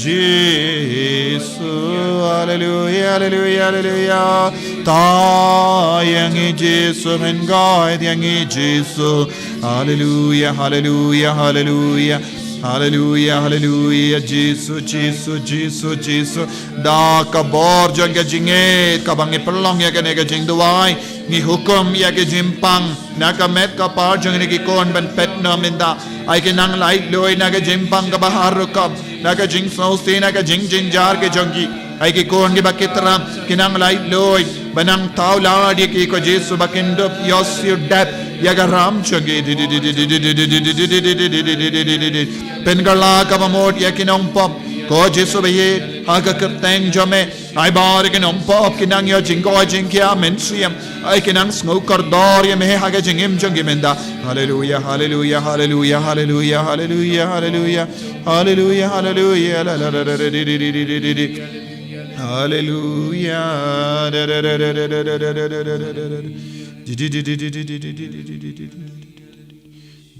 Jisu, haleluya, haleluya, haleluya. Tang ïa ngi Jisu, men guide ïa ngi Jisu. Haleluya, haleluya, haleluya. Haleluya, haleluya, Jisu, Jisu, Jisu, Jisu. Da ka bor jong ka jingngeit kaba ngi pynlong ïa kane ka jingduwai, ngi hukum ïa ka jingpang na ka met ka par jong ngi ki khun ban peit noh mynta. Ai ki nang laitluid na ka jingpang kaba har rukom, na ka jingsngewsih, na ka jingjynjar ki jong ki. Ai ki khun kiba ki trap, ki nang laitluid, ba nang thaw lad ïa ki ko Jisu, ba kin dup ïoh siew dep ïa ka ram jong ki. Pynkylla kaba mut ïa ki nongpop, ko Jisu ba ïeit, ha ka kyrteng jong me. Ai baroh ki nongpop ki nang ïoh jingkoit jingkhiah mynsiem. Ai ki nang sngew kordor ïa me ha ka jingim jong ki mynta. Haleluya, haleluya, haleluya, haleluya, haleluya, haleluya. Haleluya, haleluya, la, la, la, la, di, di, di, di, di, di, di. Haleluya.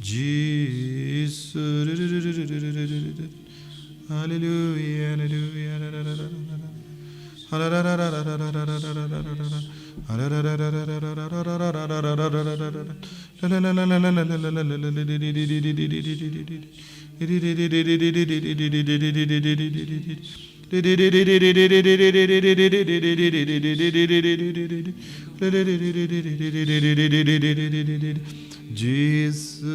Jisu. Haleluya, haleluya. Jisu.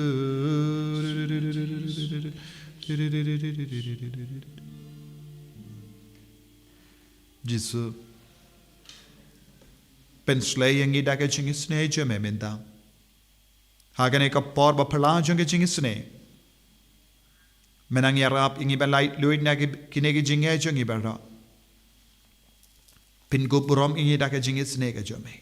Jisu. Pynshlei ïa ngi da ka jingisynei jong me mynta. Ha kane ka por ba phylla jong ka jingisynei, me nang ïarap ïa ngi ban laitluid na ki, kine ki jingeh jong ngi baroh. Pynkup burom ïa ngi da ka jingisynei ka jong me.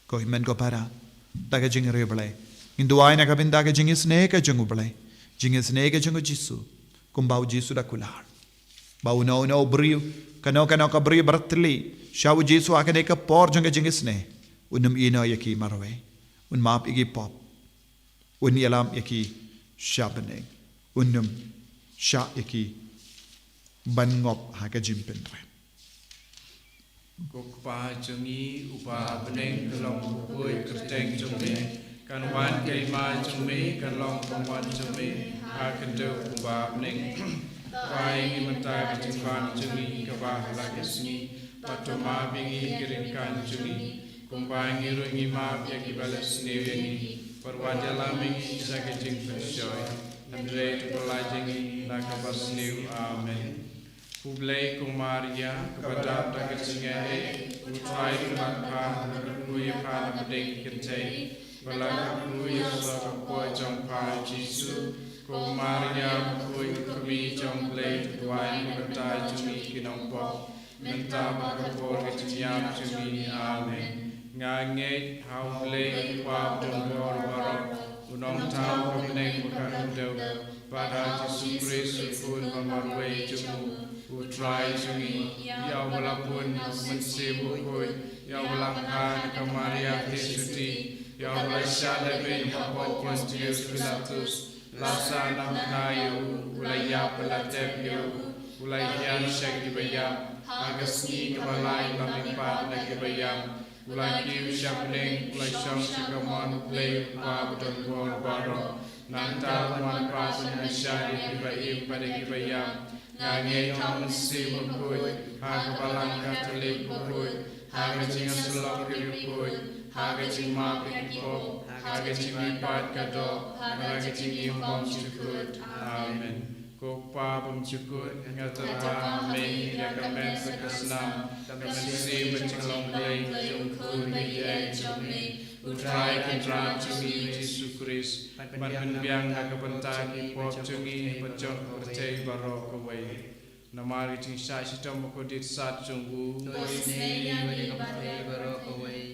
Ko hynmen ko para, da ka jingriewblei, ngin duwai na ka bynta ka jingisynei ka jong U Blei, jingisynei ka jong U Jisu. Kumba U Jisu u da kular, ba uno uno u briew, kano kano ka briew ba rat tylli sha U Jisu ha kane ka por jong ka jingisynei, un ym ïehnoh ïa ki marwei, un map ïa ki pop, un ïalam ïa ki sha bneng, un ym shah ïa ki ban ngop ha ka jingpynrem. Ko Kpa jong ngi uba ha bneng, ka long bakhuid ka kyrteng jong me. Kan wan ka hima jong me, kan long ka mon jong me ha ka khyndew kumba ha bneng. Pynpoi ïa ngi mynta ka jingbam jong ngi kaba ha la ka sngi, bad to map ïa ngi ki ryngkat jong ngi, kumba ngi ruh ngi map ïa kiba leh sniew ïa ngi. Bad wat ïalam ïa ngi sha ka jingpynshoi, hynrei to pyllait ïa ngi na kaba sniew. Amen. Khublei ko Maria, kaba dap da ka jingaiei, U Trai u don bad pha, pha kyrkhu ïa pha na pdeng ki kynthei, bad la kyrkhu ïa u son ka kpoh jong pha Jisu. Ko Maria bakhuid, ka kmie jong U Blei, to duwai na ka bynta jong ngi ki nongpop, mynta bad ha ka por ka jingïap jong ngi. Amen. Nga ngeit ha U Blei U Kpa badonbor baroh, U Nongthaw ka bneng bad ka khyndew, bad ha U Jisu Khrist U Khun ba marwei jong U, U Trai jong ngi, ïa uba la bun na U Mynsiem Bakhuid, ïa uba la kha na ka Maria Theisotti, ïa uba la shah lehbeiñ ha u Pontius Pilatus, la sah namar ïa u, u la ïap bad la tep ïa u, u la hiar sha kiba ïap, ha ka sngi kaba lai u la mihpat na kiba ïap, u la kiew sha bneng, u la shong sha kamon U Blei U Kpa badonbor baroh. Nangta un wan pat ban ïa bishar ïa kiba im bad ïa kiba ïap. Nga ngeit ha U Mynsiem Bakhuid, ha ka Balang Katholik bakhuid, ha ka jingïasyllok ki riewkhuid, ha ka jingmap ïa ki pop, ha ka jingmihpat ka doh, ha ka jingim bymjukut. Amen. Ko Kpa bymjukut, nga tyrwa ha me ïa ka met bad ka snam, ka mynsiem bad jinglong Blei jong U Khun baieid jong me, U Trai Kynrad jong ngi U Jisu Khrist, ban pynbiang na ka bynta ki pop jong ngi bad jong ka pyrthei baroh kawei. Namar ka jingshah shitom bakordit sat jong u, to isynei ïa ngi bad ïa ka pyrthei baroh kawei.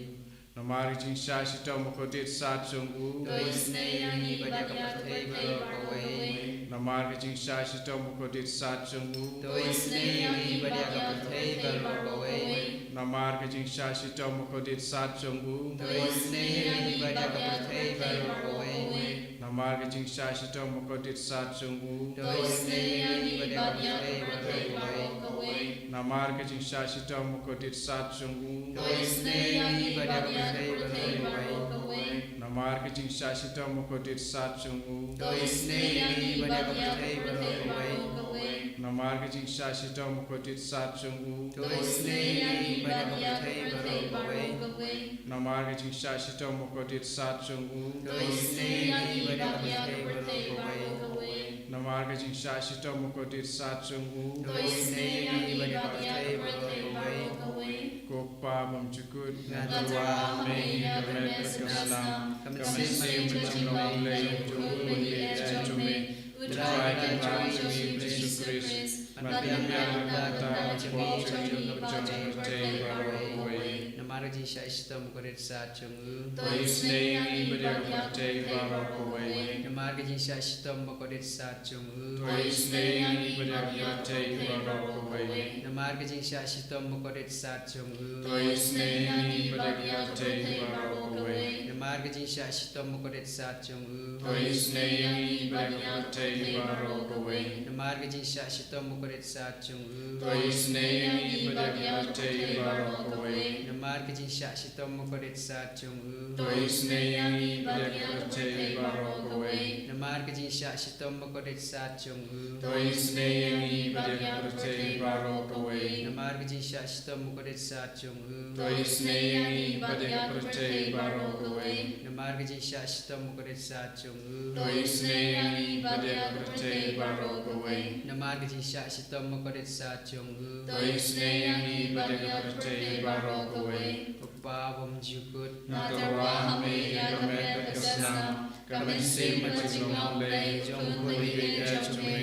Namar ka jingshah shitom bakordit sat jong u, to isynei ïa ngi bad ïa ka pyrthei baroh kawei. Namar ka jingshah shitom bakordit sat jong u, to isynei ïa ngi bad ïa ka pyrthei baroh kawei. Namar ka jingshah shitom bakordit sat jong u, to isynei ïa ngi bad ïa ka pyrthei baroh kawei. Namar Namar ka jingshah shitom bakordit sat jong u. To isynei ïa ngi bad ïa ka pyrthei baroh kawei. Namar ka jingshah shitom bakordit sat jong u. To isynei ïa ngi bad ïa ka pyrthei baroh kawei. Namar ka jingshah shitom bakordit sat jong u. To isynei ïa ngi bad ïa ka pyrthei baroh kawei. Namar ka jingshah shitom bakordit sat jong u. To isynei ïa ngi bad ïa ka pyrthei baroh kawei. Namar ka jingshah shitom bakordit sat jong u. To isynei ïa ngi bad ïa ka pyrthei baroh kawei. Namar ka jingshah shitom bakordit sat jong u. To isynei ïa ngi bad ïa ka pyrthei baroh kawei. Ko Pa bymjukut, nga tyrwa ha me ïa ka met bad ka snam, ka mynsiem bad ka jinglong Blei, u khun bad u ïeit jong me, u Trai Kynrad jong ngi Jisu Khrist, ban pynbiang na ka bynta ki pop jong ngi bad jong ka pyrthei baroh kawei. Namar ka jingshah shitom bakordit sat jong u. To isynei ïa ngi bad ïa ka pyrthei baroh kawei. Namar ka jingshah shitom bakordit sat jong u. To isynei ïa ngi bad ïa ka pyrthei baroh kawei. Namar ka jingshah shitom bakordit sat jong u. To isynei ïa ngi bad ïa ka pyrthei baroh kawei. Namar ka jingshah shitom bakordit sat jong u. To isynei ïa ngi bad ïa ka pyrthei baroh kawei. Namar ka jingshah shitom bakordit sat jong u. To isynei ïa ngi bad ïa ka pyrthei baroh kawei. Namar ka jingshah shitom bakordit sat jong u. To isynei ïa ngi bad ïa ka pyrthei baroh kawei. Namar ka jingshah shitom bakordit sat jong u. To isynei ïa ngi bad ïa ka pyrthei baroh kawei. Namar ka jingshah shitom bakordit sat jong u. To isynei ïa ngi bad ïa ka pyrthei baroh kawei. Namar ka jingshah shitom bakordit sat jong u. To isynei ïa ngi bad ïa ka pyrthei baroh kawei. Namar ka jingshah shitom bakordit sat jong u. To isynei ïa ngi bad ïa ka pyrthei baroh kawei. Ko Pa bymjukut, nga tyrwa ha me ïa ka met bad ka snam, ka mynsiem bad ka jinglong Blei jong u khun bad u ïeit jong me,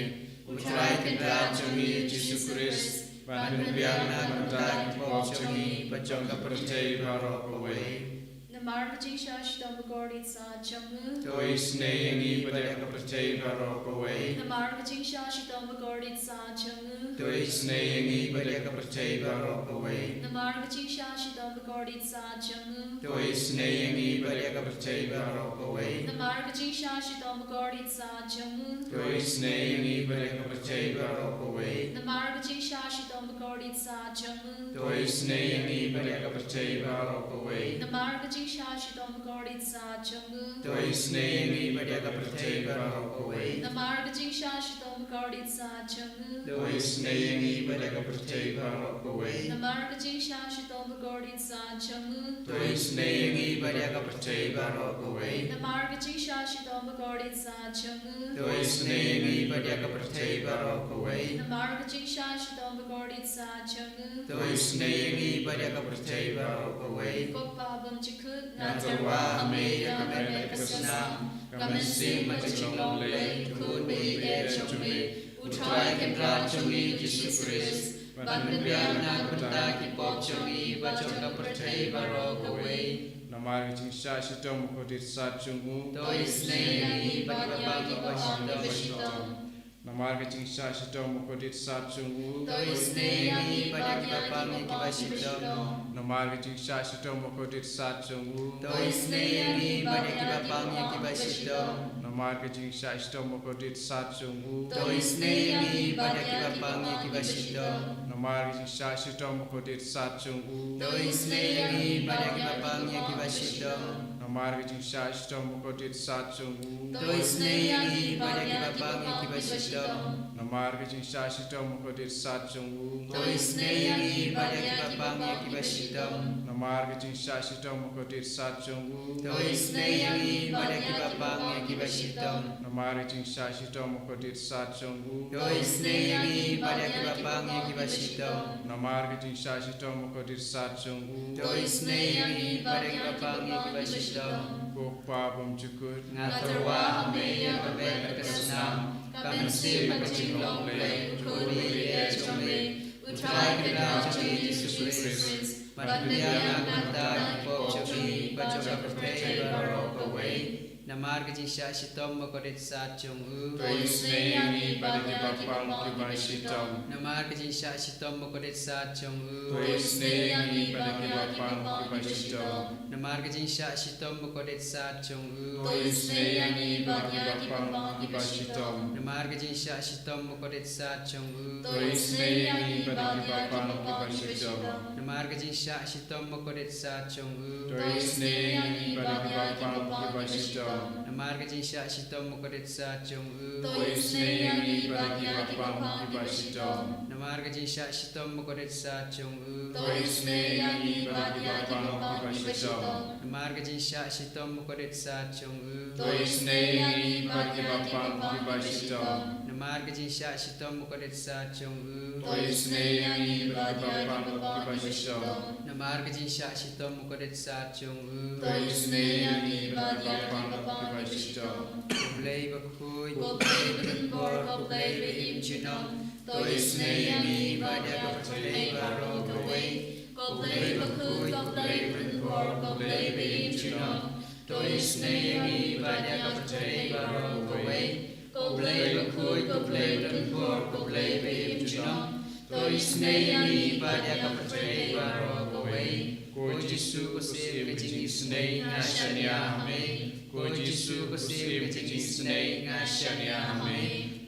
u Trai Kynrad jong ngi Jisu Khrist, ban pynbiang na ka bynta ki pop jong ngi bad jong ka pyrthei baroh kawei. Namar ka jingshah shitom bakordit sat jong u. To isynei ïa ngi bad ïa ka pyrthei baroh kawei. Namar ka jingshah shitom bakordit sat jong u. To isynei ïa ngi bad ïa ka pyrthei baroh kawei. Namar ka jingshah shitom bakordit sat jong u. To isynei ïa ngi bad ïa ka pyrthei baroh kawei. Namar ka jingshah shitom bakordit sat jong u. To isynei ïa ngi bad ïa ka pyrthei baroh kawei. Namar ka jingshah shitom bakordit sat jong u. To isynei ïa ngi bad ïa ka pyrthei baroh kawei. Namar ka jingshah shitom bakordit sat jong u. To isynei ïa ngi bad ïa ka pyrthei baroh kawei. Namar ka jingshah shitom bakordit sat jong u. To isynei ïa ngi bad ïa ka pyrthei baroh kawei. Namar ka jingshah shitom bakordit sat jong u. To isynei ïa ngi bad ïa ka pyrthei baroh kawei. Namar ka jingshah shitom bakordit sat jong u. To isynei ïa ngi bad ïa ka pyrthei baroh kawei. Namar ka jingshah shitom bakordit sat jong u. To isynei ïa ngi bad ïa ka pyrthei baroh kawei. Ko Pa bymjukut, nga tyrwa ha me ïa ka met bad ka snam, ka mynsiem bad ka jinglong Blei, u khun bad u ïeit jong me, u Trai Kynrad jong ngi Jisu Khrist, ban pynbiang na ka bynta ki pop jong ngi bad jong ka pyrthei baroh kawei. Namar ka jingshah shitom bakordit sat jong u. To isynei ïa ngi bad ïa kiba pang ïa kiba shitom. Namar ka jingshah shitom bakordit sat jong u. To isynei ïa ngi bad ïa kiba pang ïa kiba shitom. Namar ka jingshah shitom bakordit sat jong u. To isynei ïa ngi bad ïa kiba pang ïa kiba shitom. Namar ka jingshah shitom bakordit sat jong u. To isynei ïa ngi bad ïa kiba pang ïa kiba shitom. Namar ka jingshah shitom bakordit sat jong u. To isynei ïa ngi bad ïa kiba pang ïa kiba shitom. Namar ka jingshah shitom bakordit sat jong u. To isynei ïa ngi bad ïa kiba pang ïa kiba shitom. Namar ka jingshah shitom bakordit sat jong u. To isynei ïa ngi bad ïa kiba pang ïa kiba shitom. Namar ka jingshah shitom bakordit sat jong u. To isynei ïa ngi bad ïa kiba pang ïa kiba shitom. Namar ka jingshah shitom bakordit sat jong u. To isynei ïa ngi bad ïa kiba pang ïa kiba shitom. Namar ka jingshah shitom bakordit sat jong u. To isynei ïa ngi bad ïa kiba pang ïa kiba shitom. Ko Pa bymjukut, nga tyrwa ha me ïa ka met bad ka snam, ka mynsiem bad ka jinglong Blei, u khun bad u ïeit jong me, u Trai Kynrad jong ngi Jisu Khrist, ban pynbiang na ka bynta ki pop jong ngi bad jong ka pyrthei baroh kawei. Namar ka jingshah shitom bakordit sat jong u. To isynei ïa ngi bad ïa ki bapang kiba shitom. Namar ka jingshah shitom bakordit sat jong u. To isynei ïa ngi bad ïa ki bapang kiba shitom. Namar ka jingshah shitom bakordit sat jong u. To isynei ïa ngi bad ïa ki bapang kiba shitom. Namar ka jingshah shitom bakordit sat jong u. To isynei ïa ngi bad ïa ki bapang kiba shitom. Namar ka jingshah shitom bakordit sat jong u. To isynei ïa ngi bad ïa ki bapang kiba shitom. Namar ka jingshah shitom bakordit sat jong u. To isynei ïa ngi bad ïa ki bapang kiba shitom. Namar ka jingshah shitom bakordit sat jong u. To isynei ïa ngi bad ïa ki bapang kiba shitom. Namar ka jingshah shitom bakordit sat jong u. To isynei ïa ngi bad ïa ki bapang kiba shitom. Namar ka jingshah shitom bakordit sat jong u. To isynei ïa ngi bad ïa ki bapang kiba shitom. Namar ka jingshah shitom bakordit sat jong u. To isynei ïa ngi bad ïa ki bapang kiba shitom. Ko Blei bakhuid, ko Blei badonbor, ko Blei ba im junom. To isynei ïa ngi bad ïa ka pyrthei baroh kawei. Ko Blei bakhuid, ko Blei badonbor, ko Blei ba im junom. To isynei ïa ngi bad ïa ka pyrthei baroh kawei. Ko Blei bakhuid, ko Blei badonbor, ko Blei ba im junom. To isynei ïa ngi bad ïa ka pyrthei baroh kawei. Ko Jisu ko Syiem ka jingisynei, nga shaniah ha me. Ko Jisu ko Syiem ka jingisynei, nga shaniah ha me.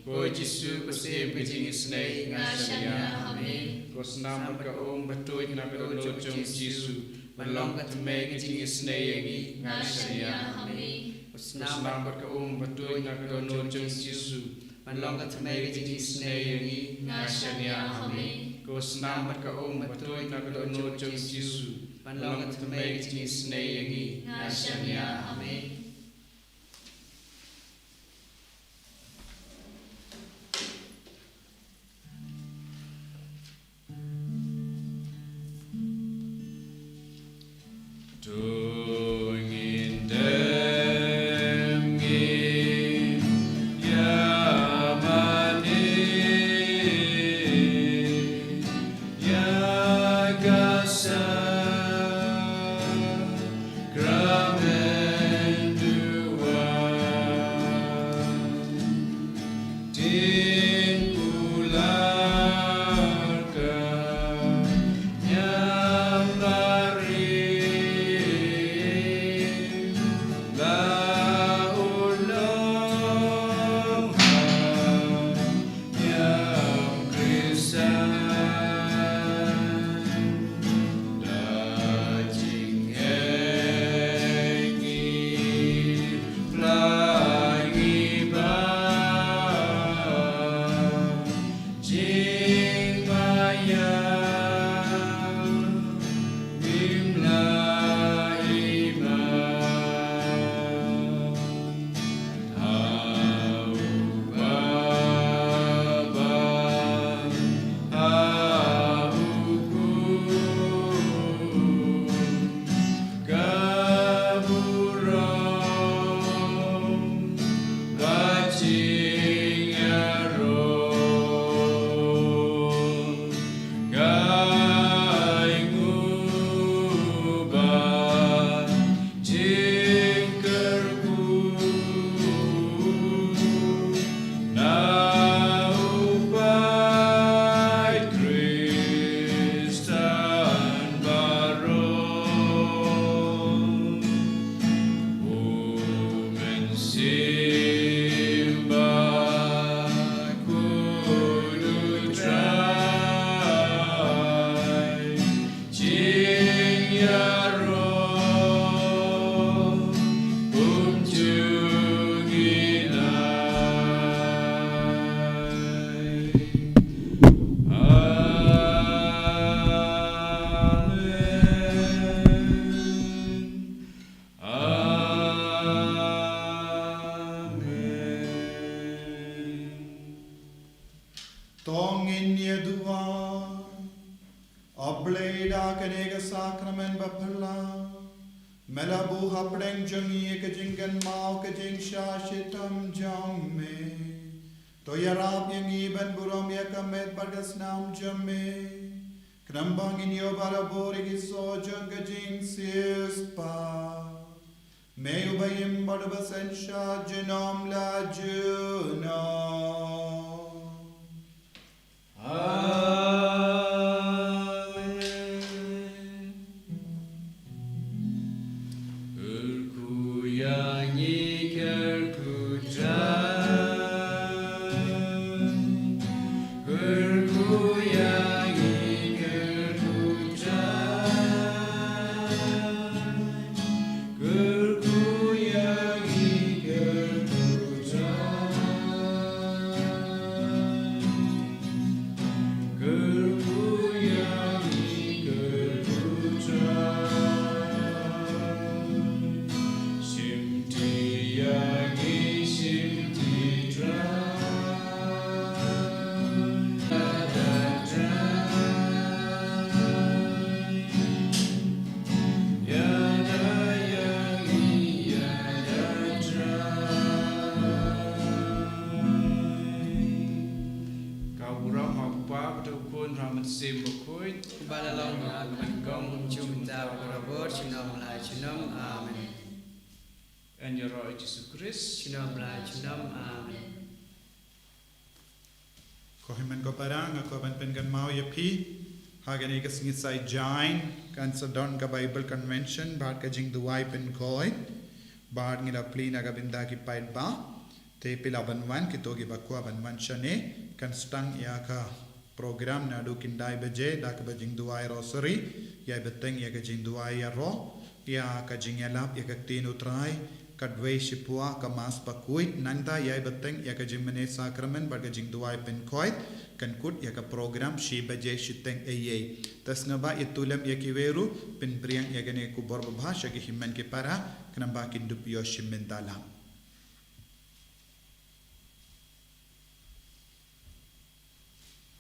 Ko Jisu ko Syiem ka jingisynei, nga shaniah ha me. Ko snam bad ka um ba tuid na ka dohnud jong u Jisu, ban long ka thymmei ka jingisynei ïa ngi, nga shaniah ha me. Ko snam bad ka um ba tuid na ka dohnud jong u Jisu, ban long ka thymmei ka jingisynei ïa ngi, nga shaniah ha me. Ko snam bad ka um ba tuid na ka dohnud jong u Jisu, ban long ka thymmei ka jingisynei ïa ngi, nga shaniah ha me. To ngin dem ngin ïa mane ïa ka sakramen duwan. Tin ular ka ñiam barim la u long ha ñiam Khristan. Da jingeh ngi phla ngi ba jingmaïa ngim la i ba. Ha u Baba, ha u Khun, ka burom bad jingïaroh. Ka nguh bad jingkyrkhu na u paid Khristan baroh. U Mynsiem Bakhuid U Trai, jingïaroh kumjuh ngi ai. Amen. Amen. To ngin ïa duwai. A Blei, da kane ka sakramen baphylla me la buh hapdeng jong ngi ka jingkynmaw ka jingshah shitom jong me. To ïarap ïa ngi ban burom ïa ka met bad ka snam jong me, khnang ba ngin ïoh barabor ïa ki soh jong ka jingsiewspah. Me uba im bad uba synshar junom la junom. Amen. Kyrkhu ïa ngi, kyrkhu Trai. Kyrkhu ïa ngi, kyrkhu Trai. Kyrkhu ïa ngi, kyrkhu Trai. Kyrkhu ïa ngi, kyrkhu Trai. Shimti ïa ngi, shimti Trai. Ïada Trai. Ïada ïa ngi, ïada Trai. Ka burom ha u Kpa bad u Khun bad u Mynsiem Bakhuid. Uba la long, uba la long, uba nyngkong, uba mynta, uba barabor, junom la junom. Amen. Yn ïaroh ïa u Jisu Khrist. Junom la junom. Amen. Ko hynmen ko para, nga kwah ban pynkynmaw ïa phi ha kane ka sngi Saitjaiñ kan sa don ka Bible Convention bad ka jingduwai pynkhuid. Bad ngi la plie na ka bynta ki paidbah. Te phi lah ban wan, kito kiba kwah ban wan shane, kan sdang ïa ka program naduh khyndai baje da kaba jingduwai Rosary, ïai bteng ïa ka jingduwai ïaroh, ïa ka jingïalap ïa ka ktien u Trai, katwei shiphew ka Mass bakhuid, nangta ïai bteng ïa ka jingmane sakramen bad ka jingduwai pynkhuid. Kan kut ïa ka program shi baje shiteng eiei. Te sngewbha ïathuh lem ïa kiwei ruh, pynpriang ïa kane ka khubor babha sha ki hynmen ki para, khnang ba kin dup ïoh shimet da lad.